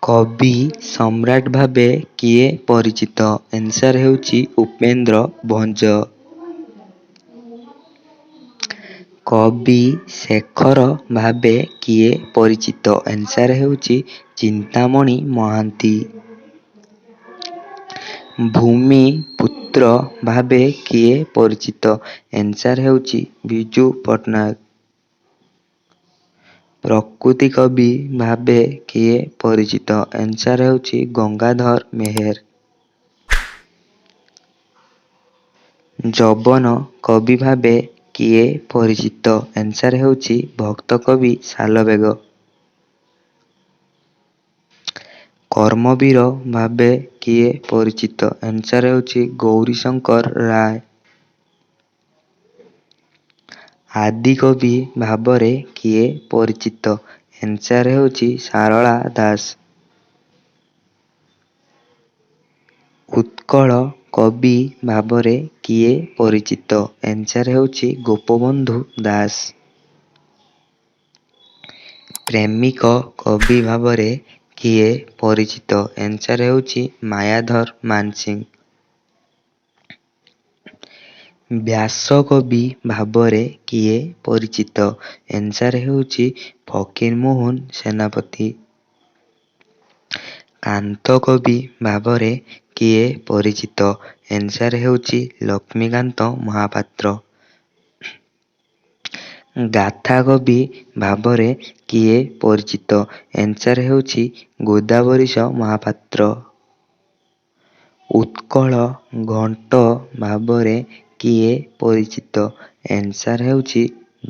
କବି ସମ୍ରାଟ ଭାବେ କିଏ ପରିଚିତ? ଆନ୍ସର୍ ହେଉଛି ଉପେନ୍ଦ୍ର ଭଞ୍ଜ। କବି ଶେଖର ଭାବେ କିଏ ପରିଚିତ? ଆନ୍ସର୍ ହେଉଛି ଚିନ୍ତାମଣି ମହାନ୍ତି। ଭୂମିପୁତ୍ର ଭାବେ କିଏ ପରିଚିତ? ଆନ୍ସର୍ ହେଉଛି ବିଜୁ ପଟ୍ଟନାୟକ। ପ୍ରକୃତି କବି ଭାବେ କିଏ ପରିଚିତ? ଆନ୍ସର୍ ହେଉଛି ଗଙ୍ଗାଧର ମେହେର। ଯବନ କବି ଭାବେ କିଏ ପରିଚିତ? ଆନ୍ସର୍ ହେଉଛି ଭକ୍ତକବି ସାଲବେଗ। କର୍ମବୀର ଭାବେ କିଏ ପରିଚିତ? ଆନ୍ସର୍ ହେଉଛି ଗୌରୀଶଙ୍କର ରାୟ। ଆଦିକବି ଭାବରେ କିଏ ପରିଚିତ? ଆନ୍ସର୍ ହେଉଛି ସାରଳା ଦାସ। ଉତ୍କଳ କବି ଭାବରେ କିଏ ପରିଚିତ? ଆନ୍ସର୍ ହେଉଛି ଗୋପବନ୍ଧୁ ଦାସ। ପ୍ରେମିକ କବି ଭାବରେ କିଏ ପରିଚିତ? ଆନ୍ସର୍ ହେଉଛି ମାୟାଧର ମାନସିଂହ। ବ୍ୟାସକବି ଭାବରେ କିଏ ପରିଚିତ? ଆନ୍ସର୍ ହେଉଛି ଫକୀରମୋହନ ସେନାପତି। କାନ୍ତକବି ଭାବରେ କିଏ ପରିଚିତ? ଆନ୍ସର୍ ହେଉଛି ଲକ୍ଷ୍ମୀକାନ୍ତ ମହାପାତ୍ର। ଗାଥାକବି ଭାବରେ କିଏ ପରିଚିତ? ଆନ୍ସର୍ ହେଉଛି ଗୋଦାବରୀଶ ମହାପାତ୍ର। ଉତ୍କଳ ଘଣ୍ଟ ଭାବରେ କିଏ ପରିଚିତ? ଆନ୍ସର୍ ହେଉଛି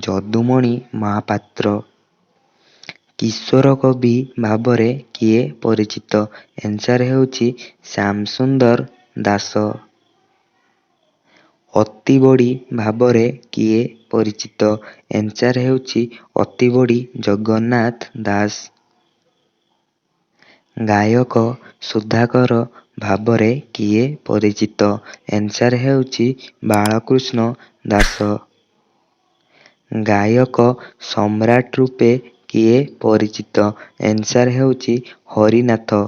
ଯଦୁମଣି ମହାପାତ୍ର। କିଶୋର କବି ଭାବରେ କିଏ ପରିଚିତ? ଆନ୍ସର୍ ହେଉଛି ଶ୍ୟାମସୁନ୍ଦର ଦାସ। ଅତିବଡ଼ି ଭାବରେ କିଏ ପରିଚିତ? ଆନ୍ସର୍ ହେଉଛି ଅତିବଡ଼ି ଜଗନ୍ନାଥ ଦାସ। ଗାୟକ ସୁଧାକର ଭାବରେ କିଏ ପରିଚିତ? ଆନ୍ସର୍ ହେଉଛି ବାଳକୃଷ୍ଣ ଦାସ। ଗାୟକ ସମ୍ରାଟ ରୂପେ କିଏ ପରିଚିତ? ଆନ୍ସର୍ ହେଉଛି ହରିନାଥ।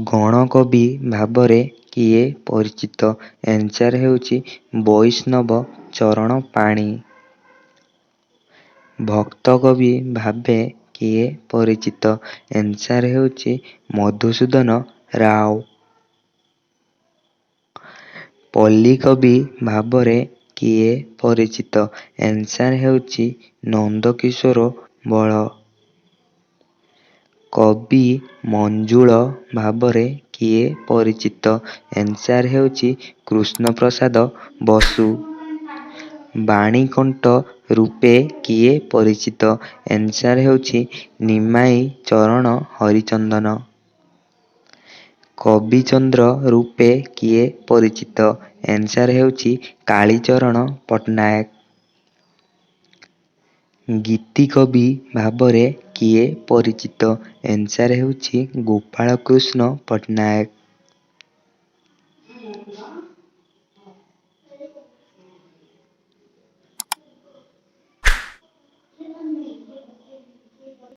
ଗଣକବି ଭାବରେ କିଏ ପରିଚିତ? ଆନ୍ସର୍ ହେଉଛି ବୈଷ୍ଣବ ଚରଣ ପାଣି। ଭକ୍ତକବି ଭାବେ କିଏ ପରିଚିତ? ଆନ୍ସର୍ ହେଉଛି ମଧୁସୂଦନ ରାଓ। ପଲ୍ଲୀକବି ଭାବରେ କିଏ ପରିଚିତ? ଆନ୍ସର୍ ହେଉଛି ନନ୍ଦକିଶୋର ବଳ। କବି ମଞ୍ଜୁଳ ଭାବରେ କିଏ ପରିଚିତ? ଆନ୍ସର୍ ହେଉଛି କୃଷ୍ଣପ୍ରସାଦ ବସୁ। ବାଣୀକଣ୍ଠ ରୂପେ କିଏ ପରିଚିତ? ଆନ୍ସର୍ ହେଉଛି ନିମାଇଁ ଚରଣ ହରିଚନ୍ଦନ। କବିଚନ୍ଦ୍ର ରୂପେ କିଏ ପରିଚିତ? ଆନ୍ସର୍ ହେଉଛି କାଳୀଚରଣ ପଟ୍ଟନାୟକ। ଗୀତିକବି ଭାବରେ କିଏ ପରିଚିତ? ଆନ୍ସର୍ ହେଉଛି ଗୋପାଳକୃଷ୍ଣ ପଟ୍ଟନାୟକ।